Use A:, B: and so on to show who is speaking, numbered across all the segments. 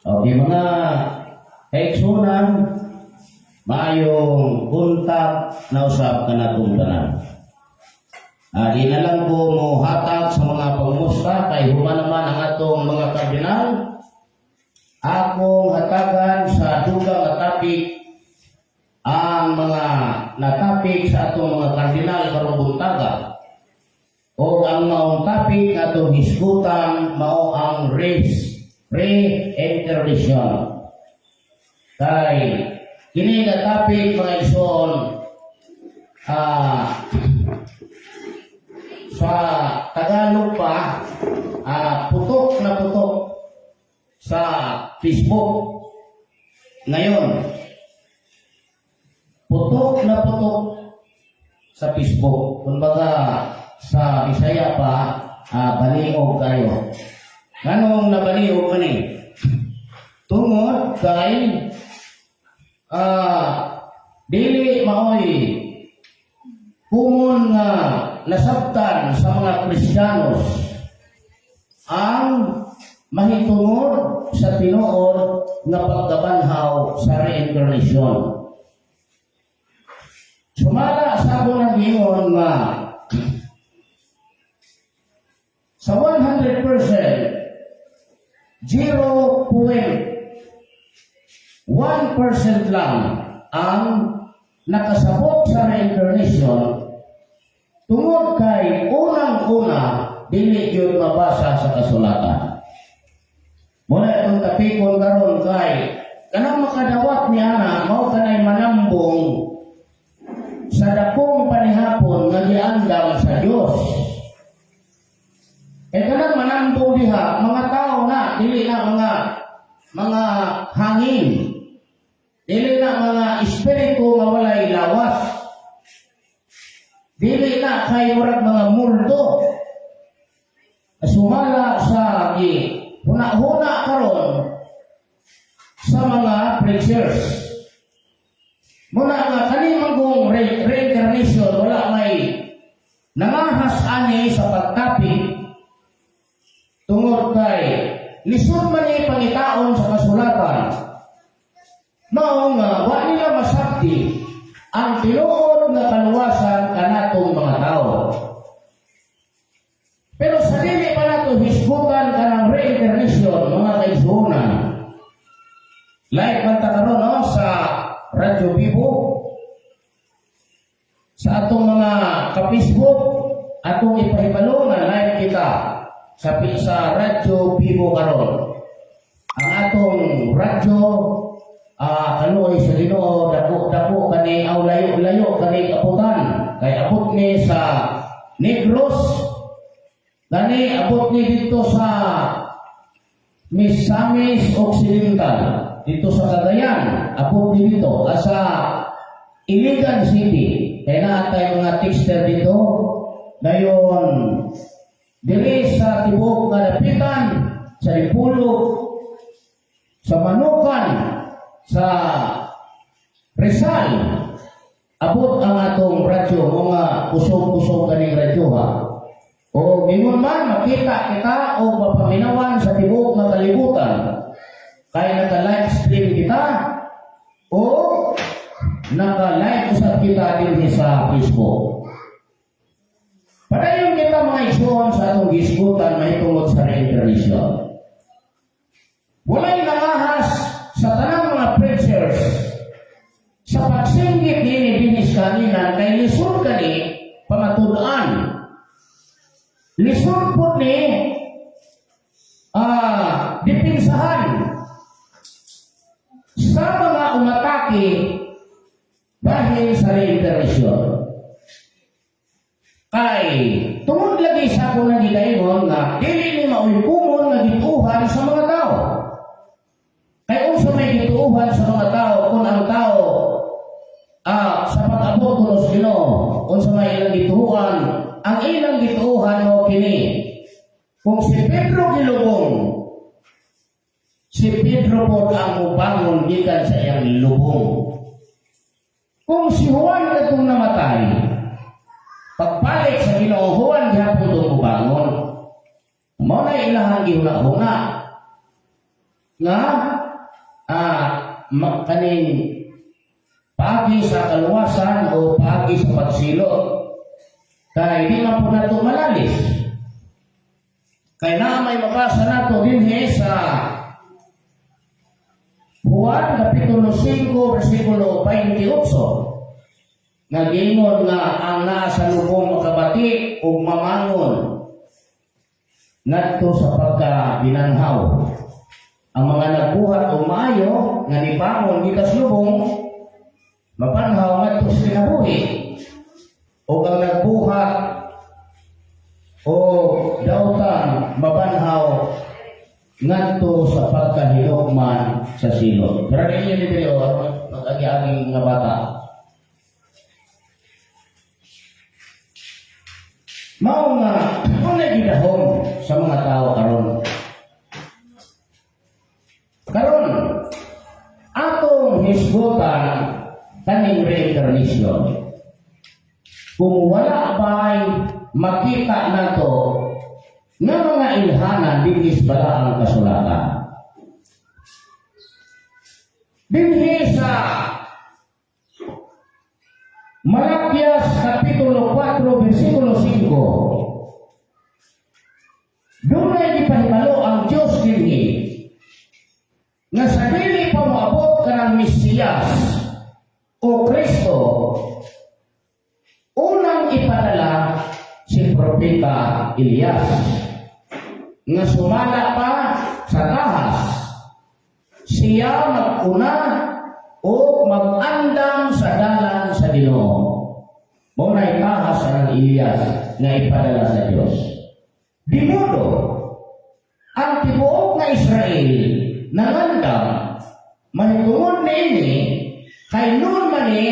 A: Okay, mga kaigsuonan, maayong buntag na usab kanatong tanan. Di na lang ko mo hatag sa mga pangumusta kay human naman ang atong mga kardinal. Akong hatagan sa dugang nga topic ang mga natapik sa atong mga kardinal karong buntaga. O ang maong topic nga atong hisgutan mao ang race reincarnation. Kay kini nga topic, mga igsoon, sa Tagalog pa, putok na putok sa Facebook ngayon. Putok na putok sa Facebook. Kumbaga sa Bisaya pa, baliog kayo. Nganong nabaliog man eh? Tungod kay dili maoy common nga nasabtan sa mga Kristiyanos ang mahitungod sa tinuod nga pagkabanhaw sa reincarnation. Sumala sa ako nang ingon nga sa 100%, 0.1% lang ang nakasabot sa reincarnation tungod kay unang-una, dili gyud mabasa sa kasulatan. Muna itong tapikon karon kay kanang makadawat ni ana mao kanay manambong sa dakong panihapon nga giandam sa Dios. Eh kanang manambong diha, mga tao na, dili na mga hangin. Dili na mga espiritu nga walay lawas. Dili na kay murag mga multo. Sumala sa gi huna-huna karon sa mga preachers. Muna nga kani manggong reincarnation, wala may nangahas ani sa pagtapik tungod kay lisod man ni pangitaon sa kasulatan. Mao nga wa nila masabti ang tinuod nga kaluwasan kanatong mga tao. Pero sa dili pa nato hisgutan kanang reincarnation, mga kaigsuonan. Live man ta karon, no, sa Radyo Bibo, sa atong mga ka-Facebook, atong ipahibalo nga live kita sa Radyo Bibo karon. Ang atong radyo, kaluoy sa Ginoo, dako dako kani aw layo-layo kani kaputan kay abot ni sa Negros, kani abot ni dito sa Misamis Occidental, dito sa Cagayan, abot ni dito sa Iligan City. Kaya naa tay mga texter dito dayon diri sa tibuok nga dapitan, sa Dipolog, sa Manukan, sa Rizal, abot ang atong radyo, mga kusog-kusog kaning radyo ha. O ingon man makita kita o mapaminawan sa tibuok nga kalibutan. Kaya naka-live stream kita o naka-live usab kita dinhi sa Facebook. Padayon kita, mga igsoon, sa atong gisgutan mahitungod sa reincarnation. Walay nangahas sa tanang mga preachers sa pagsinggit nini dinhi sa kanginan kay lisod kani pamatud-an. Lisod po ni dipinsahan sa mga umatake dahil sa reincarnation. Kay tungod lagi sa akong nagikaingon nga dili ni maoy common nga gituohan sa mga tao. Kay unsa may gituohan sa mga tao kung ang tao sa pag-abot kuno sa Ginoo, unsa may ilang gituohan? Ang ilang gituohan mo kini. Kung si Pedro gilubong, si Pedro po ang mubangon gikan sa iyang lubong. Kung si Juan katong namatay, pagbalik sa Ginoo, Juan gihapon itong mubangon. Mao na ilahang gihuna-huna. Nga, kaning paagi sa kaluwasan o paagi sa pagsilot. Kay di man po nato malalis. Kay na may mabasa nato dinhi sa Juan Kapitulo 5 versikulo 28 nga giingon nga ang naa sa lubong makabati ug mamangon ngadto sa pagkabinanhaw. Ang mga nagbuhat og maayo nga nibangon gikas lubong mapanhaw ngadto sa kinabuhi, ug ang nagbuhat og dautan mabanhaw ngadto sa pagkahinukman sa silot. Pero ninyo ni diri o mag-agi-agi nga bata. Mao nga unay gidahom sa mga tao karon. Karon atong hisgutan kaning reincarnation. Kung wala ba'y makita nato nga mga ilhanan dinhi sa Balaang Kasulatan? Dinhi sa Malakias Kapitulo 4 versikulo 5, dunay gipahibalo ang Diyos dinhi nga sa dili pa moabot kanang Mesiyas o Kristo, unang ipadala si Propeta Elias nga sumala pa sa tahas. Siya mag-una o mag-andam sa dalan sa Ginoo. Mao na'y tahas ang Elias nga ipadala sa Dios. Di modo, ang tibuok nga Israel nangandam mahitungod niini kay noon man ni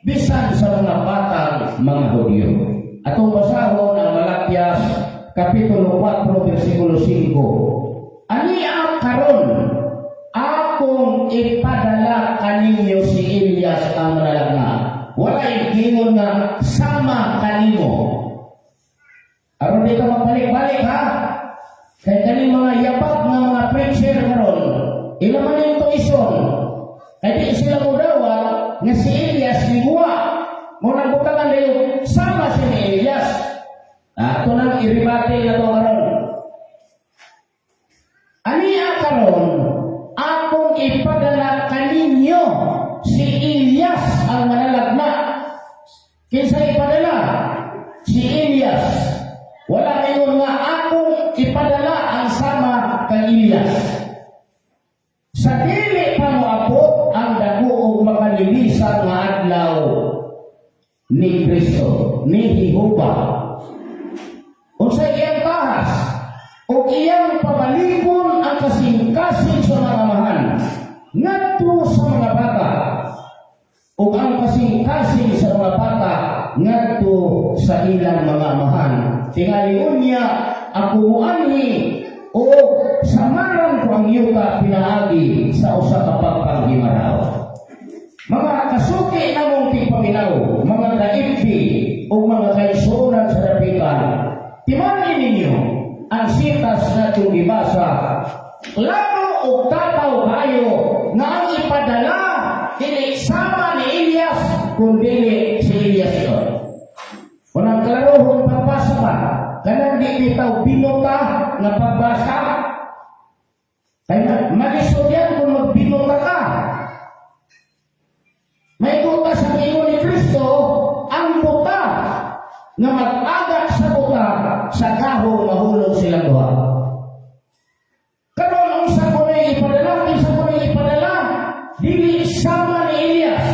A: bisan sa mga batang mga Hudyo. Atong basahon ang Malakias Kapitulo 4 versikulo 5. "Ania karon akong ipadala kaninyo si Elias ang manalagna." Walay giingon nga sama kanimo. Aron di ka magbalik-balik ha. Kay kaning mga yabag nga mga preacher karon, ila man ito ison. Kay di sila modawat nga si Elias niguwa. Mao nang butangan dayon sama si ni Elias. Ato nang iribate na to karon. "Ania karon akong ipadala kaninyo si Elias ang manalagna." Kinsa ipadala? Si Elias. Wala ngayon nga akong ipadala ang sama kang Elias. "Sa dili pa moabot ang dako og makalilisan nga adlaw ni Kristo, ni Jehova." Unsa iyang tahas? O iyang pabalikon ang kasing-kasing sa mga amahan ngadto sa mga bata ug ang kasing-kasing sa mga bata ngadto sa ilang mga amahan. Tingali unya ako muanhi o samaran ko ang yuta pinaagi sa usa ka pagpanghimaraw. Mga kasuki namong tigpaminaw, mga kaibdi o mga kaigsuonan sa dapitan, timani ninyo ang sitas na itong gibasa. Klaro o tataw kayo nga ang ipadala dili sama ni Elias kundi si Elias ito. Unang klarohon pagbasa pa, kanang di bitaw binuta nga pagbasa. Kaya malisod yan kung magbinuta ka. May buta sa ingon ni Kristo, ang buta nga mag-agak sa buta, sa gahong mahulog silang duha. Karon unsa ko na ipadala, kinsa ko na ipadala, dili sama ni Elias.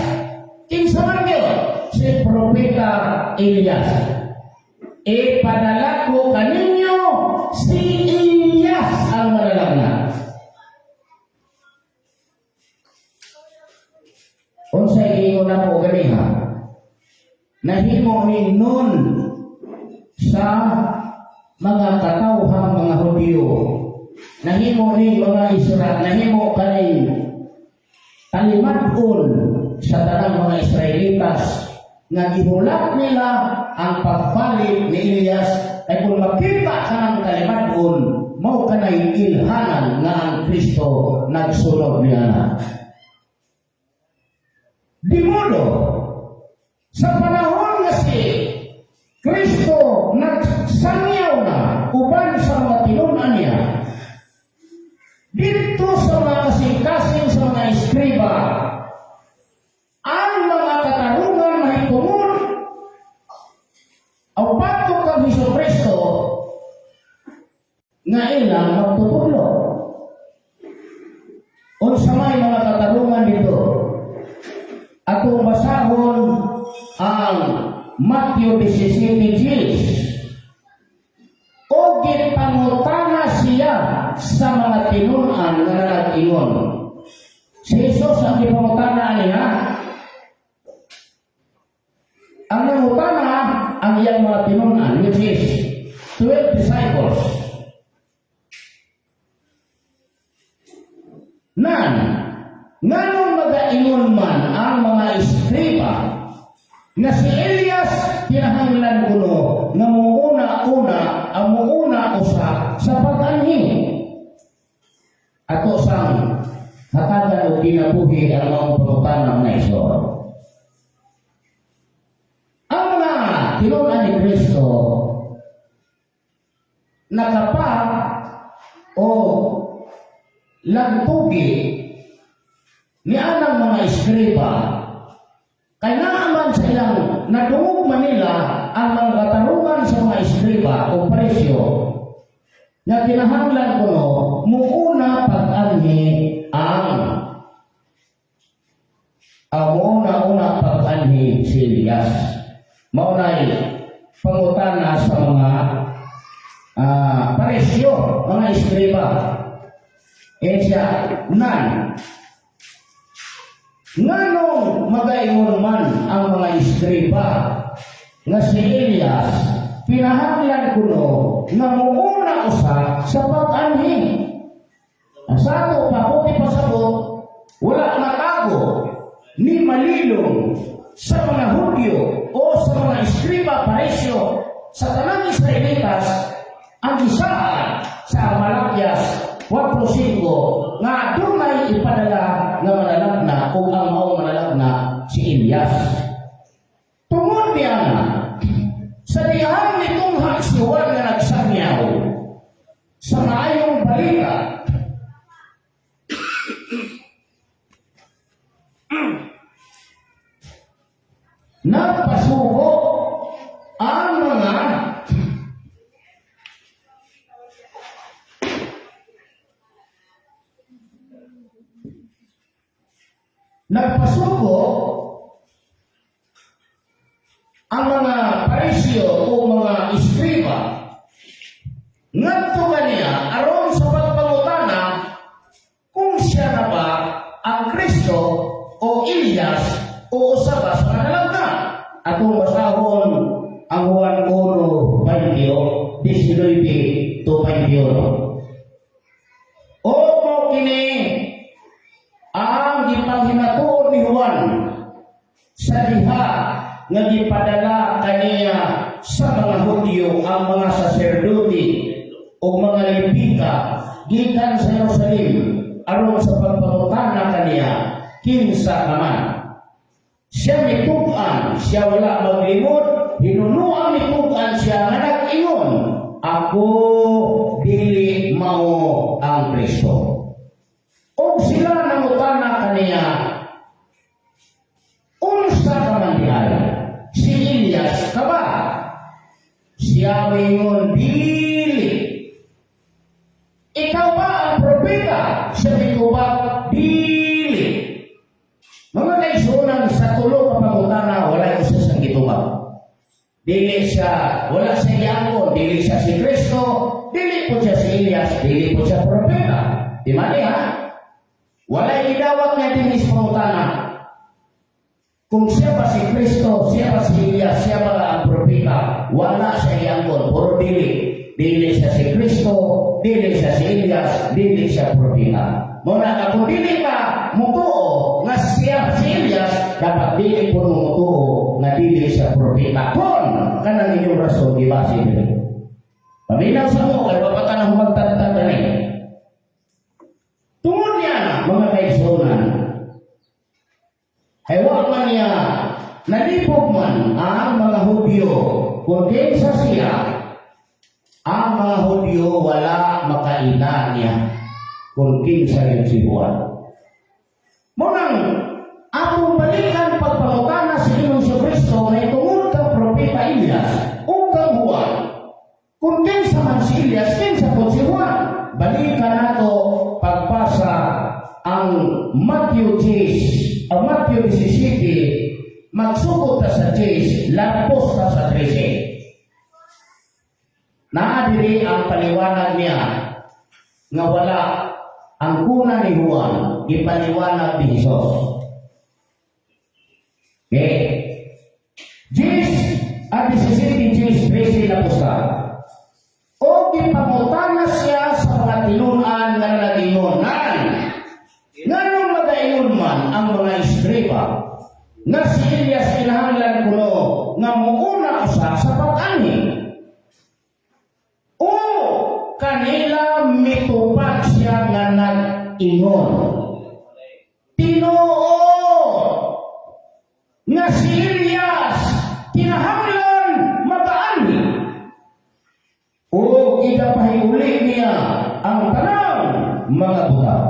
A: Kinsa man yun? Si Propeta Elias. "Ipadala ko kaninyo si Elias ang manalagna." Unsay giingon namo ganiha? Nahimo ni nun sa mga katawhang mga Hudyo. Nahimo ni mga Israel, nahimo kani talimadon sa tanang mga Israelitas nga gihulat nila ang pagbalik ni Elias, kay kung makita ka ng talimadon, mao kanay ilhanan nga ang Kristo nagsunod niya na. Di modo, sa panahon nga si Kristo nagsangyaw na uban sa mga tinunan niya, dito sa mga kasing-kasing sa mga eskriba, ang mga katarungan mahitungod ang batok kang Hesus Kristo nga ilang magtutudlo. Unsa may mga katarungan dito? Atong basahon ang Matthew 17:10. O gipangutana siya sa mga tinunan nga nag-ingon. Si Jesus ang gipangutana niya. Ang nangutana ang iyang mga tinunan, which is 12 disciples. Nan, nganong magaingon man ang mga eskriba nga si Elias kinahanglan kuno nga muuna-una ang muuna usa sa pag-anhi? Ato sang hatagan og kinabuhi ang maong pangutana, mga igsoon. Ang mga tinunan ni Kristo nakapa o lagtugi ni anang mga eskriba kay naaman sa ilang nadungog man nila ang mga katarungan sa mga eskriba o Pariseo nga kinahanglan kuno muuna pag-anhi ang muuna-una pag-anhi si Elias. Mao nay pangutana sa mga Pariseo, mga eskriba. Eh siya, nan, nganong magaingon man ang mga eskriba nga si Elias pinahanglan kuno nga muuna usa sa pag-anhi? Ang sa ato pa, kung ipasabot, wala matago ni malilong sa mga Hudyo o sa mga eskriba, Pariseo, sa tanang Israelitas ang gisaad sa Malakias 4.5 nga dunay ipadala nga manalagna o ang maong manalagna si Elias. Tungod niya nga, sa dihang nitungha si Juan nga nagsangyaw sa maayong balita, nagpasuko ang mga nagpasuko ang mga Pariseo o mga eskriba ngadto kaniya aron sa pagpangutana kung siya na ba ang Kristo o Elias o usa ba sa manalagna. Atong basahon ang Juan 1, 19 to 21. O mao kini ang gipanghinatuod ni Juan sa diha nga gipadala kaniya sa mga Hudyo ang mga saserdote o mga Levita gikan sa Jerusalem aron sa pagpangutana kaniya kinsa ka man. Siya mitug-an, siya wala maglimot, hinunoang mitug-an siya nga nag-ingon, "Ako dili mao ang Kristo." Og sila nangutana kaniya, "Unsa ka man diay? Si Elias ka ba?" Siya mingon, "Dili." "Ikaw ba ang propeta?" Siya mitubag, "Dili." Mga kaigsuonan, sa tulo ka pangutana, wala usa sang gitubag. Dili siya, wala siya giangkon, dili siya si Kristo, dili po siya si Elias, dili po siya propeta. Di man ha? Wala gidawat niya dinhi sa pangutana. Kung siya ba si Kristo, siya ba si Elias, siya ba ang propeta, wala siya giangkon, puro dili. Dili siya si Kristo, dili siya si Elias, dili siya propeta. Mao na ka kung dili ka mutuo nga siya si Elias, dapat dili po mo mutuo nga dili siya propeta. Kung kanang inyong rason gibase dili. Paminaw sa mo, kay wa pa ta na humagtagtag gani. Tungod niya na, mga kaigsuonan, Kay wa man niya nalipog man ang mga Hudyo kung kinsa siya, ang mga Hudyo wala makaila niya kung kinsa yun si Juan. Mao nang atong balikan pagpangutana sa Ginoong Kristo na tungod kang Propeta Elias o kang Juan. Kung kinsa man si Elias, kinsa po si Juan? Balikan nato pagbasa ang Matthew 10, ang Matthew 17, magsugod ta sa 10, lapos ta sa 13. Naa diri ang paliwanag niya nga wala ang kuna ni Juan, ipaliwanag ni Jesus. Okay. 10 at 17, 10, 13 na pusta. O gipangutana siya sa mga tinunan nga nag-ingon nan. Nganong magaingon man ang mga eskriba nga si Elias kinahanglan kuno nga muuna usa sa pag-anhi? O kanila mitupag siya nga nag-ingon, "Tinuod nga si Elias kinahanglan magaanhi o igapahiuli niya ang tanang mga butang."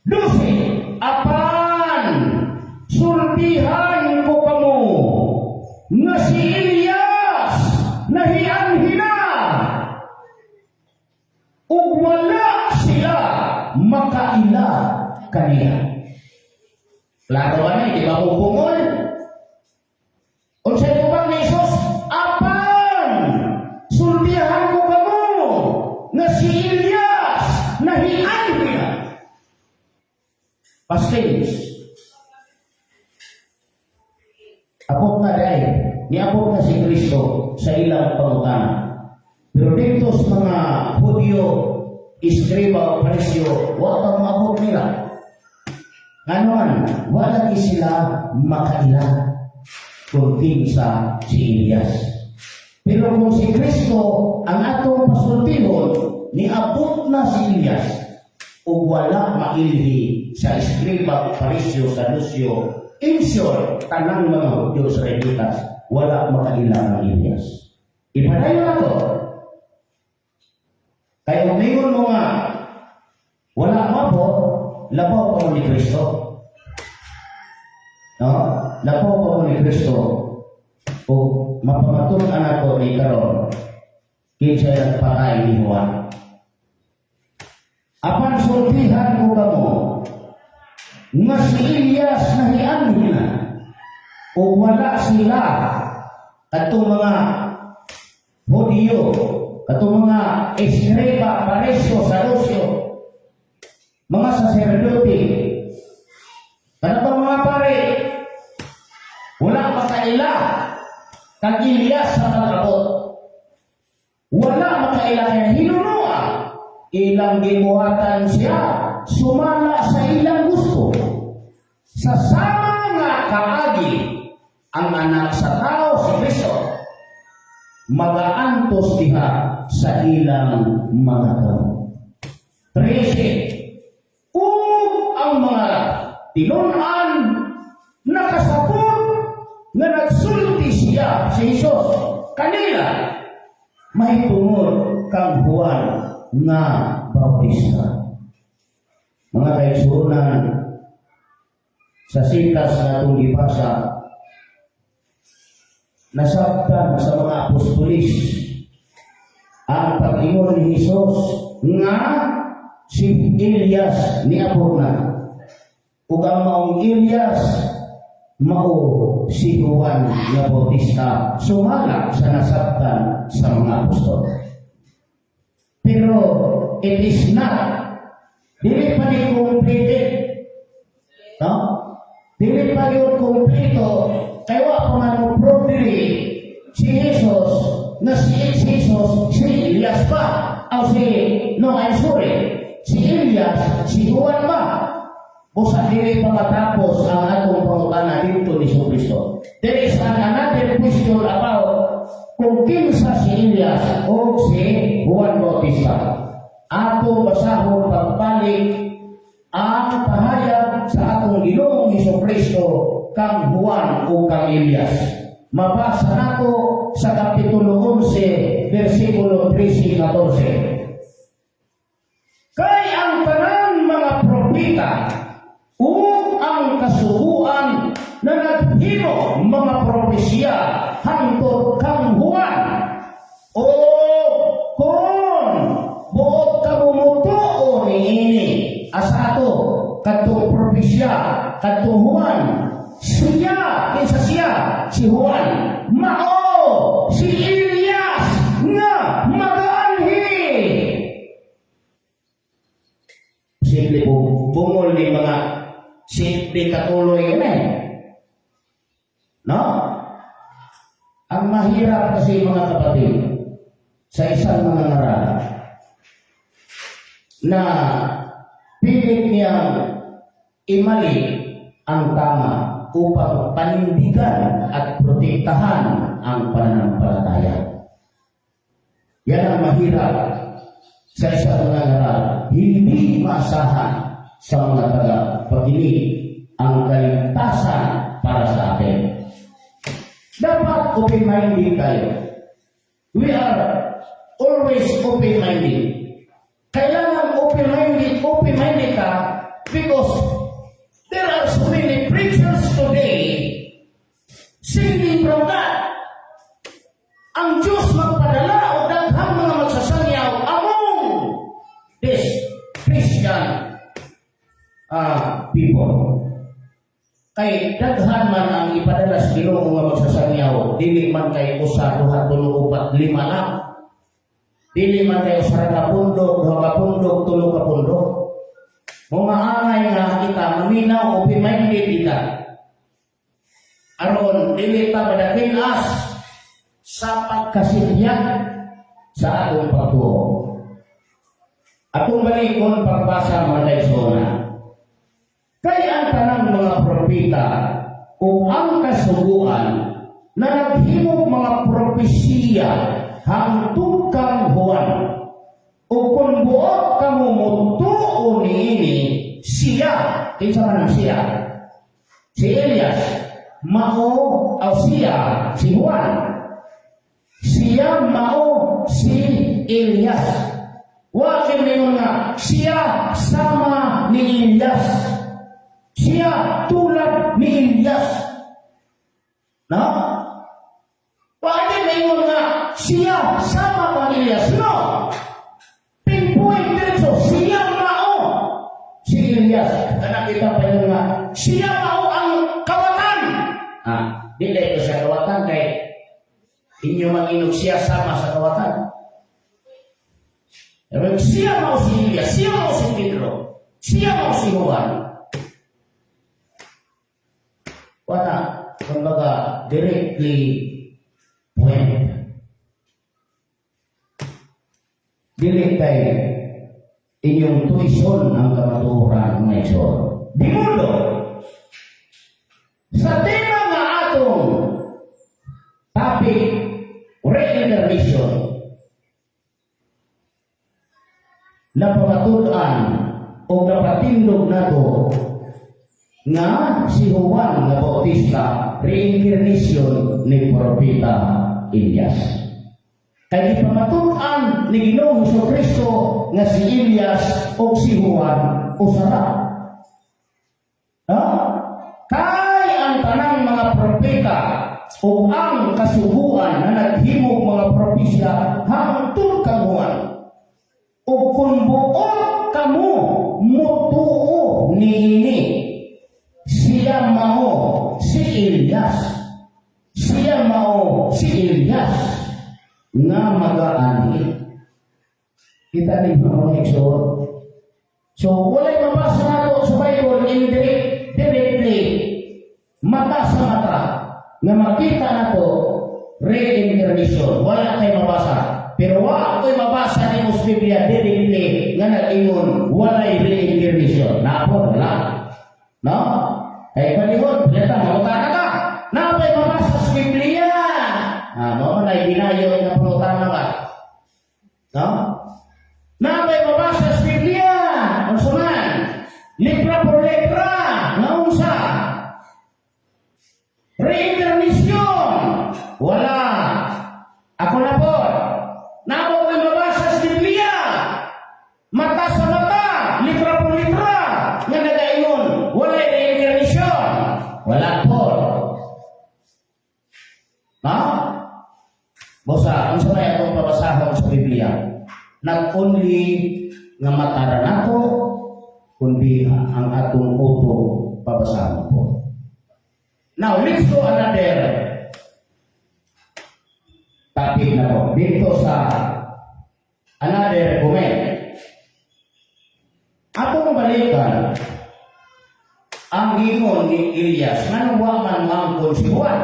A: 12, apan sultihan ko kamo nga si Elias nahianhi na ug wala sila makaila kaniya. Klaro ba na, di ba mo bungol? Unsay tubag ni Jesus? "Apan sultihan ko kamo nga si Elias nahianhi na." Past tense. Abot na dahil, niabot na si Kristo sa ilang pangutana. Pero dito sa mga Hudyo, Eskriba o Pariseo, wa pa maabot nila. Ngano man, wala di sila makaila kung kinsa si Elias. Pero kung si Kristo ang atong pasultihon, niabot na si Elias ug wala mailhi sa Eskriba, Pariseo, Saduseo, in short, tanang mga Hudyo, Israelitas, wala makaila ang Elias. Ipadayon na to. Kaya umingon mo nga, wala mo po, labaw pa mo ni Kristo. No? Labaw pa mo ni Kristo. O mapamatun-an nato ni karon kinsa nagpatay ni Juan. "Apan sultihan ko kamo nga si Elias nahianhi na o wala sila," katong mga Hudyo, katong mga Eskriba, Pariseo, Saduseo, mga saserdote, kanang mga pare, wala makaila kang Elias sa pag-abot. Wala makaila kay hinunoa ilang gibuhatan siya sumala sa ilang gusto. Sa sama nga kaagi, ang Anak sa Tao, si Kristo, magaantos diha sa ilang mga kamot. 13. Ug ang mga tinunan nakasabot nga nagsulti siya, si Jesus, kanila mahitungod kang Juan nga Bautista. Mga kaigsuonan, sa sitas nga atong gibasa, nasabtan sa mga apostolis ang pag-ingon ni Jesus nga si Elias niabot na ug ang maong Elias mao si Juan nga Bautista, sumala sa nasabtan sa mga apostol. Pero it is not, dili pa ni completed. No? Dili pa yun kompleto kay wa pa man mo prove diri si Jesus na si Jesus si Elias pa. Aw si, no, I'm sorry. Si Elias, si Juan ba? Busa dili pa matapos ang atong pangutana dito ni Kristo. There is another question about kung kinsa si Elias o si Juan Bautista. Ato basahon pagbalik ang pahayag sa atong Ginoong Hesus Kristo. kang Juan o kang Elias. Mabasa nato sa Kapitulo 11, versikulo 13 14. Kay ang tanan mga propeta ug ang kasuguan na naghimo mga propesya hangtod kang Juan, o kung buot kamo mutuo niini, asa ato kadtong propesya kadtong Juan, siya, kinsa siya? Si Juan mao si Elias nga magaanhi. Simple po bungol ni mga simple katuloy yun eh, no? Ang mahirap kasi, mga kapatid, sa isang mangangaral na pilit niyang imali ang tama upang panindigan at protektahan ang pananampalataya. Yan ang mahirap sa isang mangangaral. Hindi maasahan sa mga taga-pakinig ang kaligtasan para sa atin. Dapat open-minded tayo. We are always open-minded. Kailangan open-minded, open-minded ka because there are so many preachers today singing from God. Ang Diyos magpadala o daghang mga magsasangyaw among this Christian people. Kay daghan man ang ipadala sa Ginoo nga magsasangyaw, dili man kay usa, duha, tulo, upat, lima lang. Dili man kay usa ka pundok, duha ka pundok, tulo ka pundok. Mo maangay nga kita maminaw, open-minded kita. Aron dili ta madakilas sa pagkasinyag sa atong pagtuo. Atong balikon pagbasa, mga kaigsoona. Kay ang tanang mga propeta o ang kasuguan na naghimog mga propesiya hangtod kang Juan, o kung buot kamo mutuo niini, siya, kinsa man ang siya? Si Elias mao o siya si Juan? Siya mao si Elias. Wa ningon nga siya sama ni Elias, siya tulad ni Elias, no? Wa ningon nga siya sama kang Elias, no? Pinpoint diretso, siya mao si Elias. Kana kita pa nga siya mao ang kawatan. Ah, dili ito siya kawatan kay inyo manginog siya sama sa kawatan. Pero siya mao si Elias, siya mao si Pedro, siya mao si Juan. Wala, kumbaga, directly point. Dili kay inyong tuison ang kamatuoran, mga igsoon. Di mundo. Sa tema nga atong topic, reincarnation, napamatud-an o napatindog nato nga si Juan nga Bautista reincarnation ni Propeta Elias. Kay gipamatud-an ni Ginoong Hesus Kristo nga si Elias o si Juan usa ra. Ha? Kay ang tanang mga propeta o ang kasuguan na naghimog mga propesya hangtod kang Juan. O kung buot kamo mutuo niini, siya mao si Elias. Siya mao si Elias nga magaanhi. Kita ni mga igsoon. So, walay mabasa nato sa Bible indirect, directly, mata sa mata, nga makita nato reincarnation. Wala kay mabasa. Pero wa ko'y mabasa ni sa Biblia directly nga nag-ingon walay reincarnation. Napo, wala. No? Kay palihot, pilita, mangutana ka. Napay mabasa sa Biblia. Ah, mao na ginayo nga pangutana ba? No? Napay mabasa sa Biblia. Unsa man? Letra por letra. Nga unsa? Reincarnation. Wala. Ako na po. Naa ba ko'y mabasa sa Biblia? Mata sa mata, litra por litra, nga nagaingon, wala reincarnation. Wala po. Ha? Bosa, ang may atong pabasahon sa Biblia? Not only nga matara nato, kundi ang atong utok pabasahon po. Now, let's go another topic na po. Dito sa another comment. Atong balikan ang gingon ni Elias nganong wa man moangkon si Juan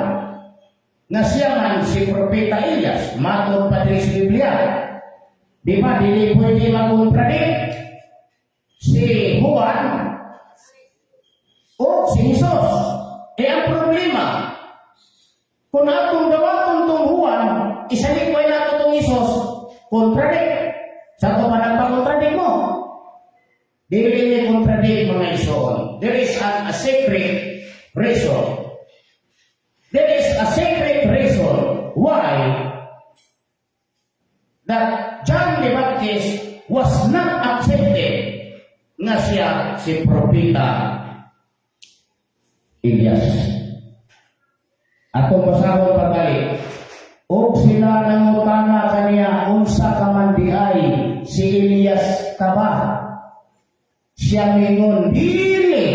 A: nga siya man si Propeta Elias matod pa diri sa Biblia. Di ba dili pwede makontradict si Juan o si Jesus? Eh ang problema, kung atong dawaton tong Juan, isalikway nato tong Jesus, contradict. Sa ato pa nagpa-contradict mo. Dili ni contradict, mga igsoon. There is a secret reason. There is a secret reason why that John the Baptist was not accepted nga siya si Propeta Elias. Atong basahon pabalik. Og sila nangutana kaniya, "Unsa ka man diay, si Elias ka ba?" Siya mingon, "Dili."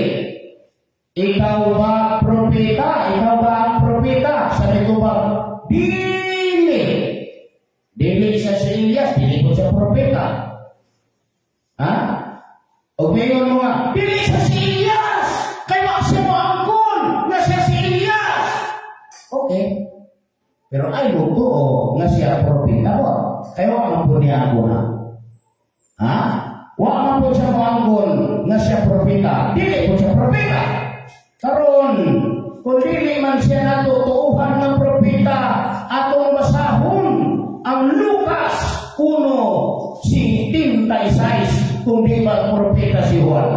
A: "Ikaw ba propeta? Ikaw ba ang propeta?" Sabi ko ba, "Dili." Dili siya si Elias, dili ko siya propeta. Ha? O mingon mo nga, dili siya si Elias! Kay wa siya moangkon nga siya si Elias! Okay. Pero ay mo tuo nga siya propeta mo. Kay wa man po niya ako na. Ha? Wa man po siya moangkon nga siya propeta. Dili po siya propeta. Karon, kung dili man siya natutuuhan ng propeta, atong basahon ang Lucas 1:76 kung di ba propeta si Juan.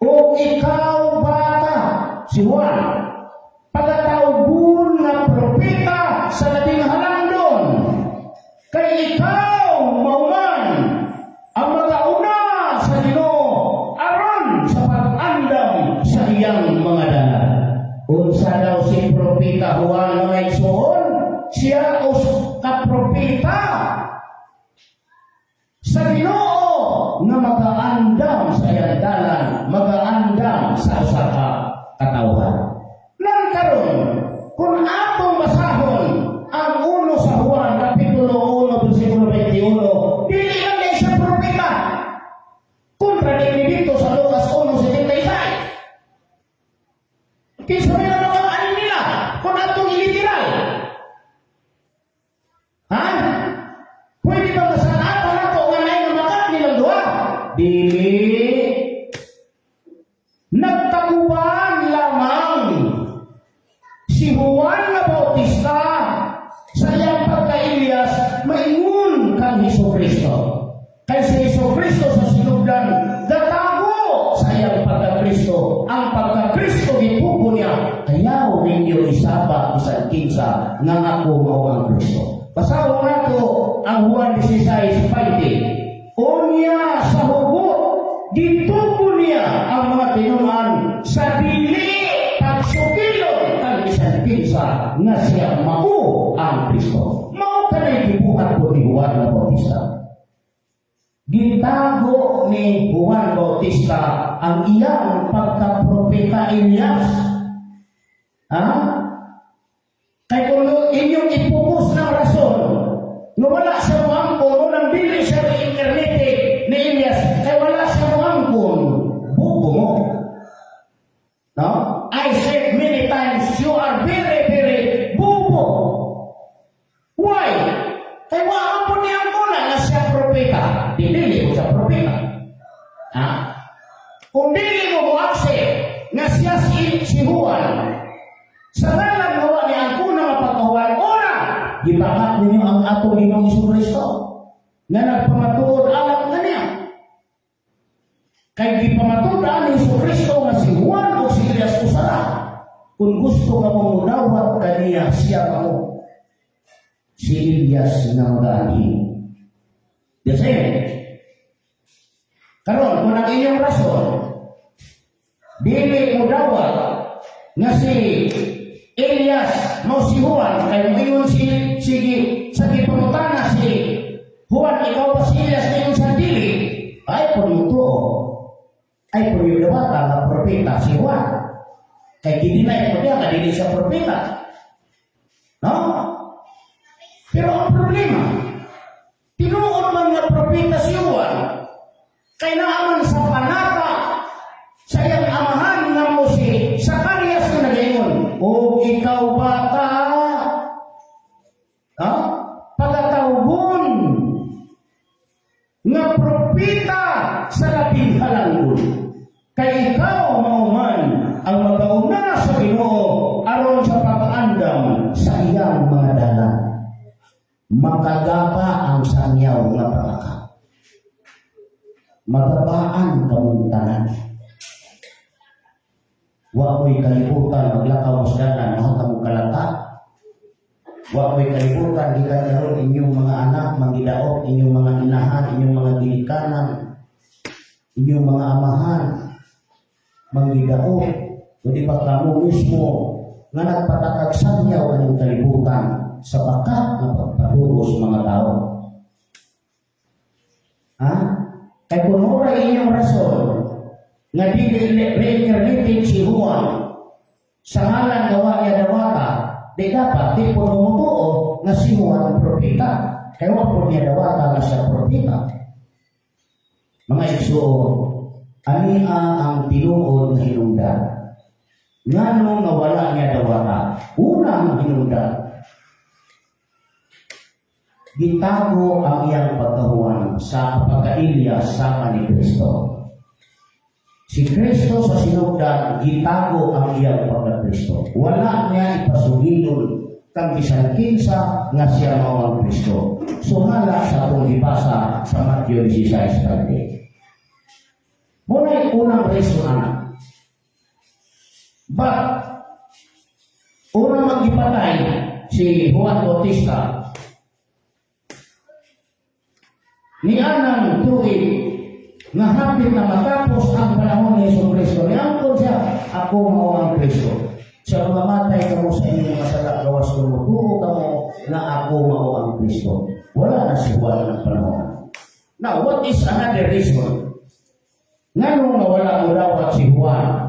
A: O ikaw bata, si Juan, pagatawgon nga propeta sa Labing Halangdon, kay ikaw mauman ang magauna sa Ginoo aron sa pag-andam sa iyang mga dalan. Unsa daw si Propeta Juan, mga igsoon? Siya usa ka propeta sa Ginoo nga magaandam sa iyang dalan, magaandam sa usa ka katawhan. Lan karon, kung atong basahon ang 1 sa Juan, Kapitulo 1, versikulo 21, dili lang na siya propeta. Contradict ni dito sa Lucas 1:76. Kinsa may naman ang ano nila kung atong iliteral? Ha? Pwede ba masanapan nato nga naay nga makat nilang duha? Dili. Nagtakuban lamang si Juan nga Bautista sa iyang pagka-Elias maingon kang Hesus Kristo. Kay si Hesus Kristo sa sinugdan gatago sa iyang pagka-Kristo. Ang pagka-Kristo gitubo niya, "Ayaw ninyo isaba bisan kinsa nga ako mao ang Kristo." Basahon nato ang Juan 16:20. Unya sa hugot, gitubo niya ang mga tinunan sa dili pagsukilon kang bisan kinsa nga siya mao ang Kristo. Mao kanay gibuhat po ni Juan na Bautista. Gitago ni Juan Bautista ang iyang pagka-propeta Elias. Ha? Kay kung inyong ipugos ng rason, nga wala siya moangkon, unang dili siya reincarnated ni Elias, kay wala siya moangkon, bubo mo. No? I said many times, you are very, very bubo. Why? Kay wa po niya ang na siya propeta. Dili ko siya propeta. Ha? Kung dili mo mo accept nga siya si Juan, sa ngalan nga wa niya ang kuna nga pagkahuan, una, gibangat ninyo ang atong Ginoong Kristo nga nagpamatuod alang na niya. Kay gipamatuod ni Hesus Kristo nga si Juan o si Elias usara. Kung gusto ka mo mudawat kaniya, siya mao si Elias nga magaanhi. The same. Karon, kung ang inyong rason, dili mo dawat nga si Elias mao si Juan, kay moingon si sige sa gipangutana si Juan, "Ikaw ba si Elias?" Ingon sa dili, ay kung mutuo, ay kung yung dawata nga propeta si Juan. Kay gi-deny mo niya nga dili siya propeta. No? Pero ang problema, tinuod man nga propeta si Juan, kay naaman sa panata sa iyang amahan nga mao si Zacarias nga nagaingon, "O ikaw bata, ha? Pagatawgon nga propeta sa Labing Halangdon. Kay ikaw mao man ang magauna sa Ginoo aron sa pag-andam sa iyang mga dalan." Makagaba ang sangyaw nga pakaka. Magabaan kamong tanan. Wa mo'y kalibutan, maglakaw mo sa dalan, mahata mo kalata. Wa mo'y kalibutan, gikan karon inyong mga anak, manggidaot, inyong mga inahan, inyong mga ginikanan, inyong mga amahan, manggidaot. Kundi ba kamo mismo nga nagpatakag sangyaw aning kalibutan sa bakat nga pagpatuos mga tao. Ha? Kay kung mura inyong rason nga dili reincarnated si Juan sa ngalan nga wa niya dawata, di dapat di po tumutuo nga si Juan propeta. Kay wa po niya dawata nga siya propeta. Mga igsoon, ania ang tinuod nga hinungdan? Ngano nga wala niya dawata? Unang hinungdan, gitago ang iyang pagkahuan sa pagka-Elias sama ni Kristo. Si Kristo sa sinugdan, gitago ang iyang pagka-Kristo. Wala niya ipasugilon kang bisan kinsa nga siya mao ang Kristo. Sumala sa atong gibasa sa Matthew 16:30. Muna unang reason ana. But, unang magipatay si Juan Bautista, nianang tuig nga hapit na matapos ang panahon ni Hesus Kristo, niangkon siya, "Ako mao ang Kristo. Sa mamatay kamo sa inyong mga sala, gawas kung mutuo kamo na ako mao ang Kristo." Wala na si Juan ng panahon. Now, what is another reason? Ngano nga wala mo dawat si Juan?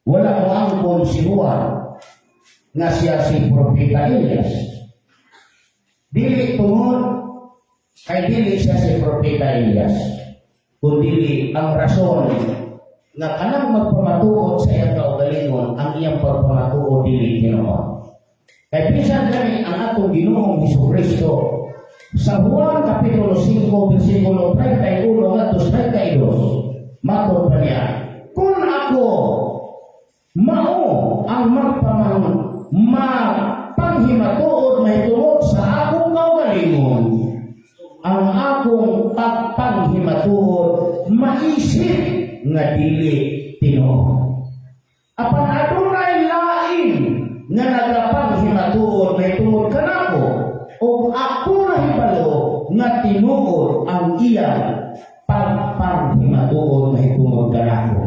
A: Wala mo angkon si Juan nga siya si Propeta Elias? Dili tungod kay dili siya si Propeta Elias, kundi ang rason nga kanang magpamatuod sa iyang kaugalingon, ang iyang pagpamatuod dili tinuod. Kay bisan gani ang atong Ginoong Hesus Kristo sa Juan Kapitulo 5 versikulo 31 ngadto 32, matod pa niya, "Kung ako mao ang mapanghimatuod mahitungod sa akong kaugalingon, ang akong pagpanghimatuod maisip nga dili tinuod. Apan adunay lain nga nagapanghimathuod mahitungod kanako, ug ako nahibalo nga tinuod ang iyang pagpanghimatuod mahitungod kanako.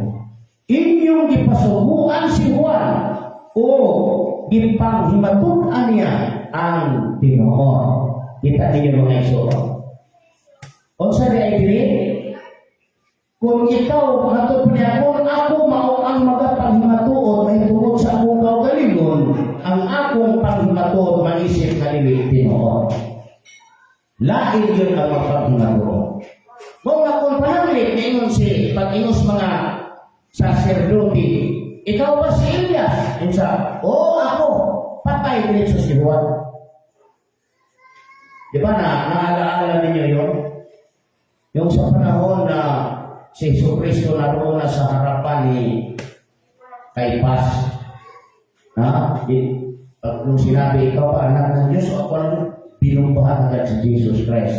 A: Inyong gipasuguan si Juan o gipanghimatud-an niya ang tinuod." Kita ninyo, mga igsoon. Unsa di ay diri? Kung ikaw, matod niya, kung ako mao ang magapanghimatuod mahitungod sa akong kaugalingon, ang akong panghimatuod maisip nga dili tinuod. Lain yun ang magpanghimatuod. Kung akong pananglit, ningon si pag-ingon sa mga saserdote, "Ikaw ba si Elias?" Insa, "Oo, ako." Patay diretso si Juan. Di ba na naalaala ninyo yun? Yung sa panahon na si Hesus Kristo naroon na sa harapan ni Caiphas. Ha? Pag nung sinabi, "Ikaw ba anak ng Diyos?" "O ako ng Diyos," binumbahan agad si Jesus Christ.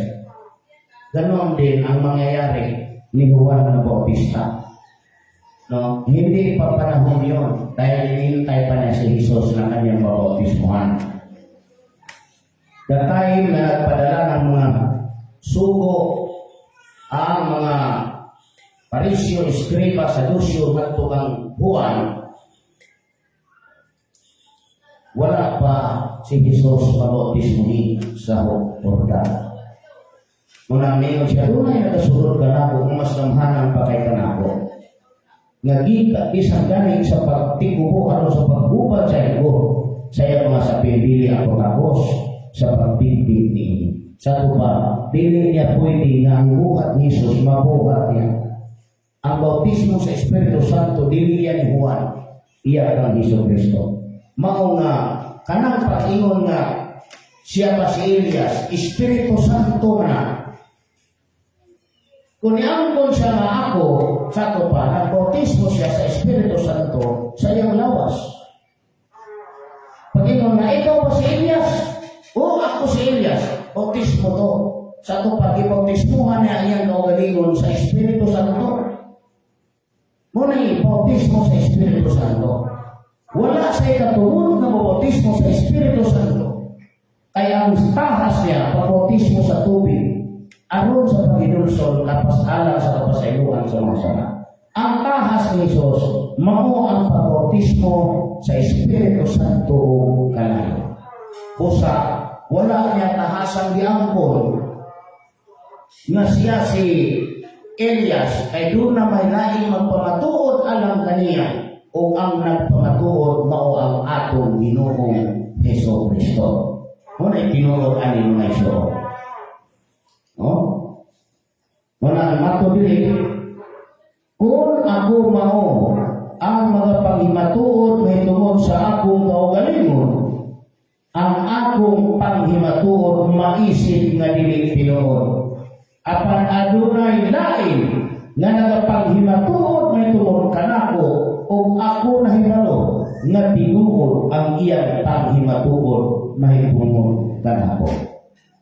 A: Ganon din ang mangyayari ni Juan na Bautista. No, hindi pa panahon yun dahil inintay pa niya si Jesus na kanyang mabautismuhan. The time na nagpadala ng mga sugo ang mga Parisyo, Eskriba, Sadusyo, ngadto kang Juan, wala pa si Jesus mabautismo sa Jordan. Muna ningon siya, "Dunay nagasulod kanako, mas gamhanan pa kay kanako. Nga gika, bisan gani sa pagtigubo aron sa paghubad sa igo, sa iyang mga sapil, dili ako takos sa pagbigbig niini." Sa pa, dili niya pwede nga ang buhat ni Jesus, mabuhat niya. Ang bautismo sa Espiritu Santo, dili yan ni Juan, iya kang Hesus Kristo. Mao nga, kanang pag-ingon nga, siya pa si Elias, Espiritu Santo na. Kung niangkon siya nga ako, sa to pa, nagbautismo siya sa Espiritu Santo sa iyang lawas. Pag-ingon nga, "Ikaw ba si Elias?" "Oo, ako si Elias." Bautismo to. Sa to pa, gibautismuhan niya iyang kaugalingon sa Espiritu Santo. Muna bautismo sa Espiritu Santo. Wala sa ikatulog na bautismo sa Espiritu Santo. Kaya ang tahas niya, pagbautismo sa tubig, aron sa paghinulsol, kapas alang sa kapasayloan sa mga sala. Ang tahas ni Jesus, mao ang pagbautismo sa Espiritu Santo o kalayo. Busa, wala niya tahasang giangkon nga siya si Elias kay doon na may laing magpamatuod alang kaniya o ang nagpamatuod mao ang atong Ginoong Hesus Kristo. Muna tinuod ani, mga igsoon. No? Muna mato diri, "Kung ako mao ang mga panghimatuod mahitungod sa akong kaugalingon, ang akong panghimatuod maisip nga dili tinuod. Apan adunay lain nga nagapanghimatuod mahitungod kanako ug ako nahibalo nga tinuod ang iyang panghimatuod mahitungod kanako."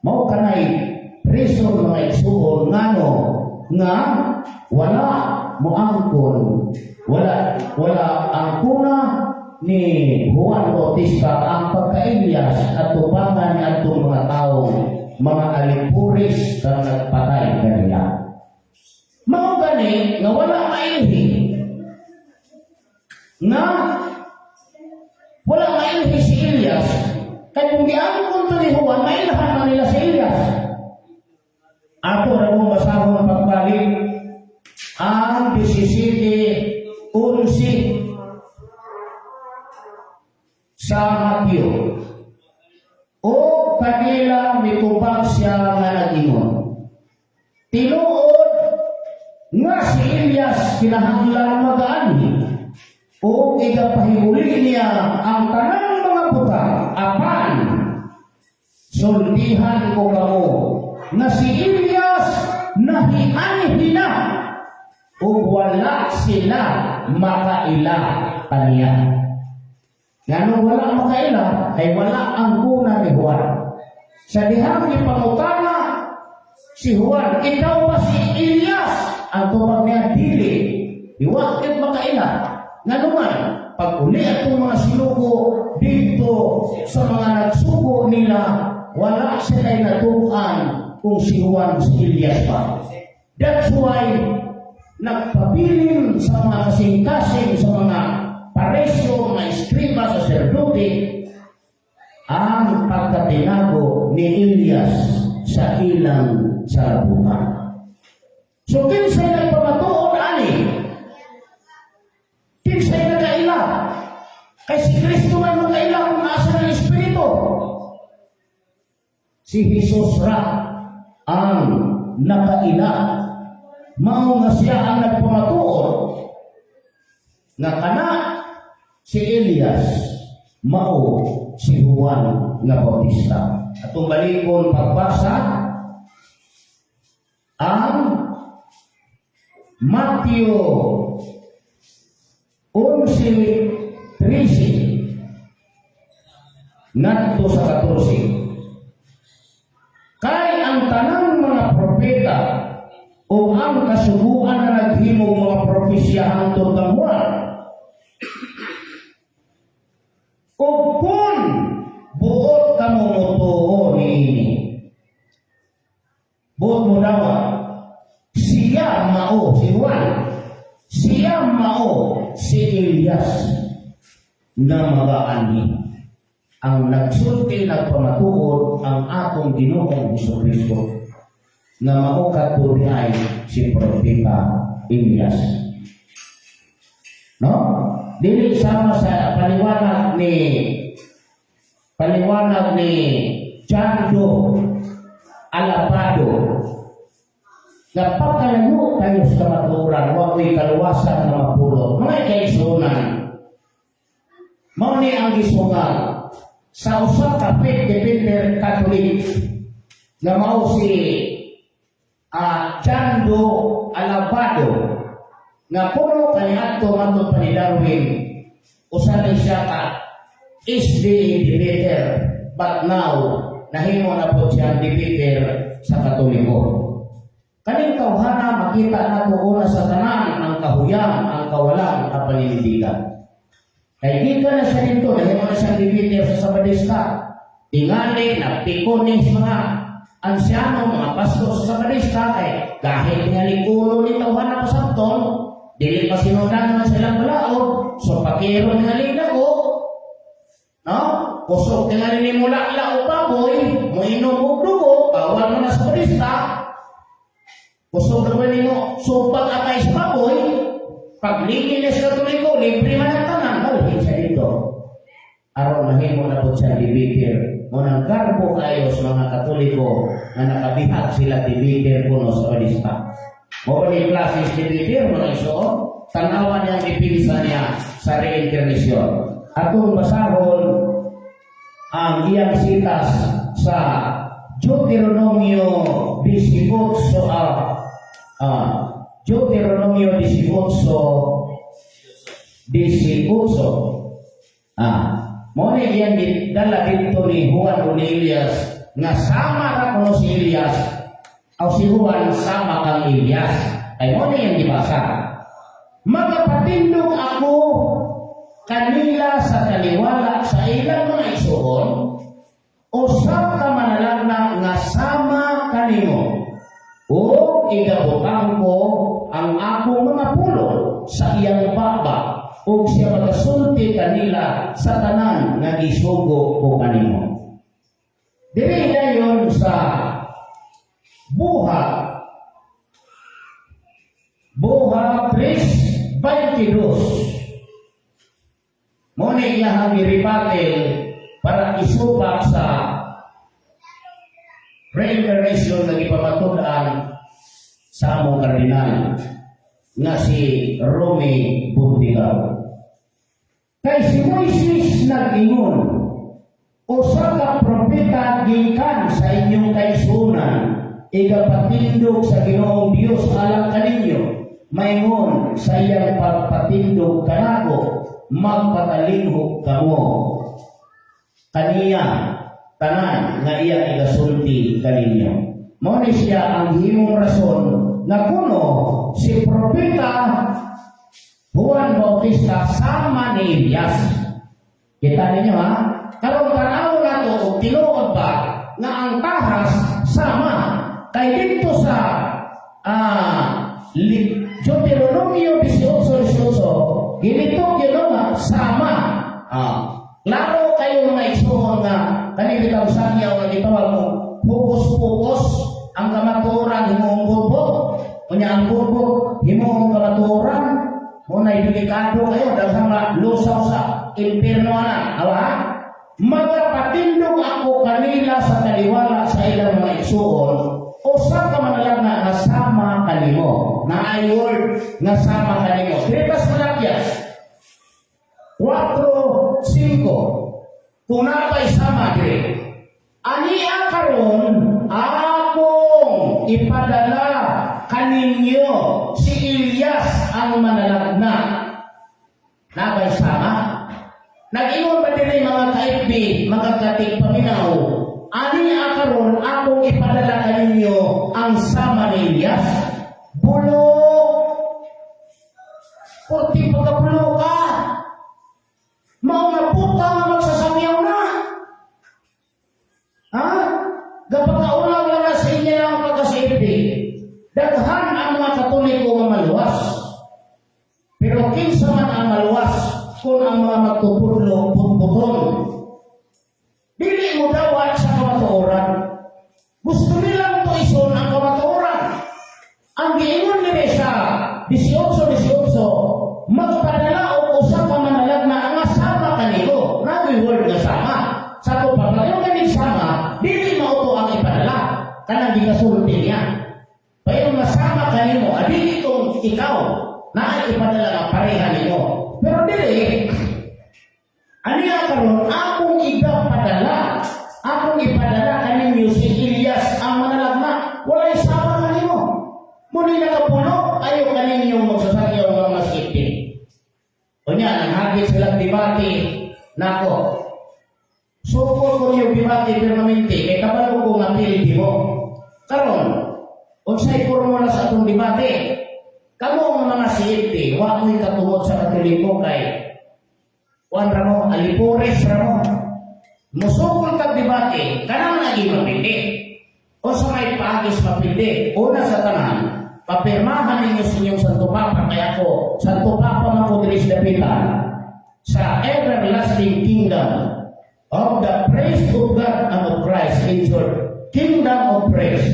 A: Mao kanay reason, mga igsuon, ngano nga wala moangkon, wala ang kuna ni Juan Bautista ang pagka-Elias at tubangan ni atong mga tao, mga alipuris kang nagpatay kanila. Mao gani nga wala mailhi nga wala mailhi si Elias kay kung giangkon to ni Juan, mailhan man nila si Elias. Ato ra mo basahon pagbalik ang 17:11 sa Mateo. O kanila mitubag siya nga nag-ingon, "Tinuod nga si Elias kinahanglan magaanhi o igapahimuli niya ang tanang mga butang, apan sultihan ko kamo nga si Elias nahianhi na ug wala sila makaila kaniya." Ngano wala makaila? Kay wala ang kuna ni Juan. Sa dihang gipangutana si Juan, "Ikaw ba si Elias?" Ang tubag niya, "Dili." Iwa kit makaila. Ngano man, pag uli atong mga sinugo dito sa mga nagsugo nila, wala sila natukan kung si Juan si Elias pa. That's why nagpabilin sa mga kasing-kasing, sa mga Parisyo, mga eskriba, saserdote, ang pagkatinago ni Elias sa ilang salabuhan. So, kinsay nagpamatuod ani? Kinsay nagaila? Kay si Kristo man magaila kung asa ng Espiritu. Si Jesus ra ang nakaila. Mao nga siya ang nagpamatuod nga kana si Elias mao si Juan nga Bautista. Atong balikon pagbasa ang Mateo 11:13 ngadto sa 14. "Kay ang tanang mga propeta o ang kasuguan na naghimong mga propesya hangtod kang mao si Juan. Siya mao si Elias na magaanhi. Ang nagsulti, nagpamatuod ang atong Ginoong Kristo na mao kadto ay si Propeta Elias. No? Dili sama sa paliwanag ni Chando Alapado nga pagkalayo kayo sa kamatuoran, wa ko'y kaluwasan nga mapulot. Mga kaigsuonan, mao ni ang gisungal sa usa ka faith defender Catholic nga mao si Chando Alabado nga puno kaniadto, matod pa ni Darwin, usa ni siya ka SDA debater, but now nahimo na po siya debater sa Katoliko. Kaning tawhana, makita nato una sa tanan ang kahuyang, ang kawalang kapaninindigan. Kay gikan na siya dito, nahimo na siyang debater sa Sabadista. Tingali, nagpikon ni sa mga ansyano, mga pastor sa Sabadista, kay kahit tingali ulo ni tawhana pasabton, dili pa sinundan man silang balaod, so pakiro tingali dako, no? Kusog tingali ni mula o baboy, moinom og dugo, bawal mo na sa Sabadista. Kusog naman nimo supag atay sa baboy, pagligin na sa Katoliko, libre man ang tanan, balhin siya dito. Aron mahimo na po siya debater. Mo nang garbo kayo sa mga Katoliko nga nakabihag sila debater kuno sa Sabadista. Mo ba ni klase debater, mga igsoon? Tanawan niya ang depensa niya sa reincarnation. Atong basahon ang iyang sitas sa Deuteronomio 18, Deuteronomio 18 18. Mo ni iyang gidala dito ni Juan o ni Elias nga sama ra kuno si Elias o si Juan sama kang Elias. Ay mo ni iyang gibasa. "Magapatindog ako kanila sa taliwala sa ilang mga igsuon usa ka manalagna nga sama kanimo o igabutang ko ang akong mga pulong sa iyang baba ug siya magasulti kanila sa tanan nga gisugo ko kanimo." Diri dayon sa Buhat 3:22. Mo ni iyahang gi-rebuttal para isupak sa reincarnation nga gipamatud-an sa among kardinal nga si Romy Buntigao. "Kay si Moises nag-ingon, usa ka propeta gikan sa inyong kaigsuonan, igapatindog sa Ginoong Dios alang kaninyo, maingon sa iyang pagpatindog kanako, magpatalinghog kamo kaniya tanan nga iya igasulti kaninyo." Mao ni siya ang himong rason nga kuno si propeta Juan Bautista sama ni Elias. Kita ninyo ha? Karon tanaw nato og tinuod ba nga ang tahas sama kay dito sa Deuteronomio 18:18, gilitok yun nga sama. Klaro kayo, mga igsuon, nga kani bitaw sangyaw nga gitawag mo pukos-pukos ang kamatuoran himuong gulbot, unya ang gulbot himuong kamatuoran, mo na delikado kayo dahil nga lusaw sa impierno ana awa. "Magapatindog ako kanila sa taliwala sa ilang mga igsuon usa ka manalagna nga sama kanimo." Na ay word nga sama kanimo. Diri sa Malakias 4:5. Kung naa sama diri. "Ania karon akong ipadala kaninyo si Elias ang manalagna." Nabay sama? Nag-ingon ba diri, mga ka-FB, mga katigpaminaw, "Ani karon akong ipadala kaninyo ang sama ni Elias"? Bulok! Purti pagkabulo ka! Mao nga puta nga magsasangyaw na! Ha? Gapakaulaw lang na sa inyo lang pagka-FB. Daghan ang mga Katoliko. magtutudlo putputon. Dili mo dawat sa kamatuoran. Gusto nilang tuison ang kamatuoran. Ang giingon nila sa 18:18, magpadala og usa ka manalagna nga sama kanimo. Nagoy word nga sama. Sa ato pa yung ganing sama, dili mao to ang ipadala. Kanang gikasulti niya. Payo nga sama kanimo, adili kung ikaw na ipadala nga pareha nimo. Pero dili, aniya karon akong igapadala, akong ipadala kaninyo si Elias ang manalagna. Walay sama kanimo. Muni nakapuno, ayo kaninyo magsasakyaw nga mas itim. Unya, nanghagit silang debate. Nako, sukol ko niyo debate permanente, kay kabalo ko nga pildi mo. Karon, unsay formula sa atong debate? Kamo nga mga CFP, wa mo'y katungod sa Katoliko kay kuan ra mo, alipores ra mo. Musukol kag debate, kanang lagi mapildi. O sa may paagis mapildi, una sa tanan, papirmahan ninyo sa inyong Santo Papa, kaya ako, Santo Papa man ko diri sa dapitan, sa everlasting kingdom of the praise of God and of Christ, in short, kingdom of praise.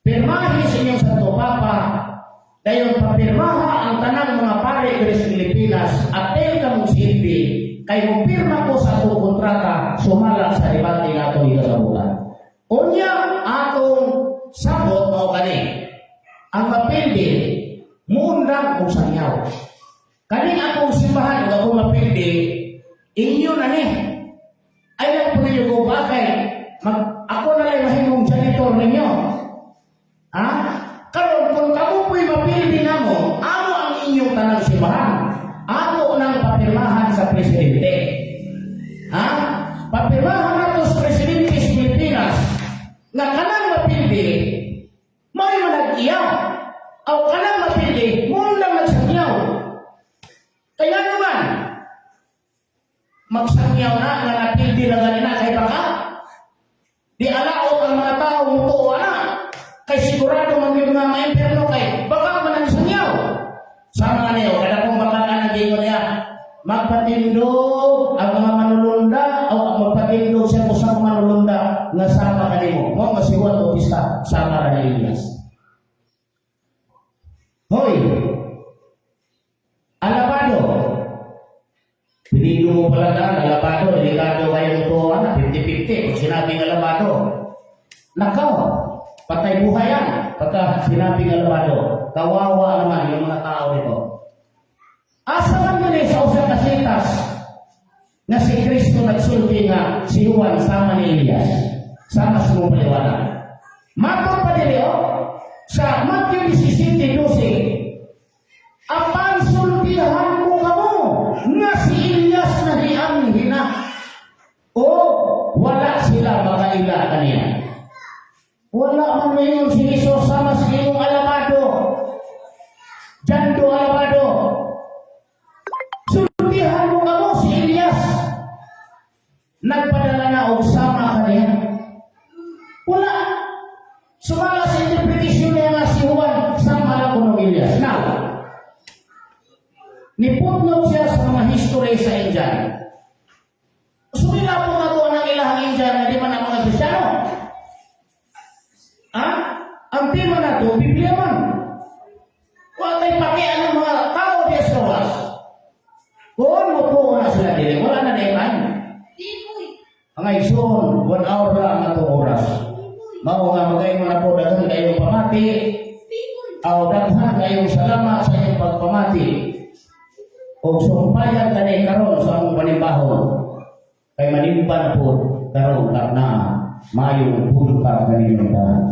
A: Pirmahin sa inyong Santo Papa, dayon papirmaha ang tanang mga pare diri sa Pilipinas at tel kamong silbi, kay mo pirma ko sa atong kontrata sumala sa debate nga atong ikasabutan. Unya atong sabot mao kani. Ang mapildi muundang og sangyaw. Kaning akong simbahan ug ako mapildi, inyo na ni. Ay lang po ninyo ko bakay mag, ako na lang mahimong janitor ninyo. Ha? Karon kung kamo po'y mapildi namo, amo ang inyong tanang simbahan. Ato nang papirmahan sa presidente. Ha? Papirmahan nato sa presidente sa Pilipinas na kanang mapildi, may manag-iya. O kanang mapildi, mundang nagsangyaw. Kaya naman, magsangyaw na nga napildi na ganina kay baka di alaot ang mga tao mutuo ana kay sigurado man yung mga maimpierno kay baka man ang sangyaw. Sama niyo kada kung baka ka nag-ingon niya magpatindog ang mga manulunda o magpatindog siya kung sa manulunda nga sama kanimo mo nga si Juan Bautista sama ra ni Elias. Hoy, alabado. Pinili mo pala daan, alabado, delikado kayong to, ano, 50-50. Pag sinabing alabado, nakaw, patay buhay yan. Pagka sinabing alabado, kawawa naman yung mga tao nito. Asa man gani sa usa ka sitas na si Kristo nagsulti nga si Juan sama ni Elias, sama sa mong paliwanag. Matod pa dili oh, sa Matthew 17:12, "Apan sultihan ko kamo nga si Elias na hianghi na o wala sila makaila kaniya." Wala man ngayon si Jesus sama sa imong alabado. Jando alabado. Sultihan ko kamo si Elias. Nagpadala na og sama kaniya. Wala. Sumala sa interpretation niya nga si Juan sama na kuno Elias. Now, niputnot siya sa mga history sa Indian. Sumila po nga to ang ilahang Indian na di man ang mga Kristiyano. Ha? Ang tema na to, Biblia man. Wala tay pakian ng mga tao di sa gawas. Kung mo po na sila dili, wala na naman. Ang igsoon, 1 hour lang ang atong oras. Mao nga magayon na po daghan kayong pamati, aw daghan kayong salamat sa inyong pagpamati. O sumpayan kani karon sa among panimbahon. Kay manimba na po karon na mayong buntag kaninyong tanan.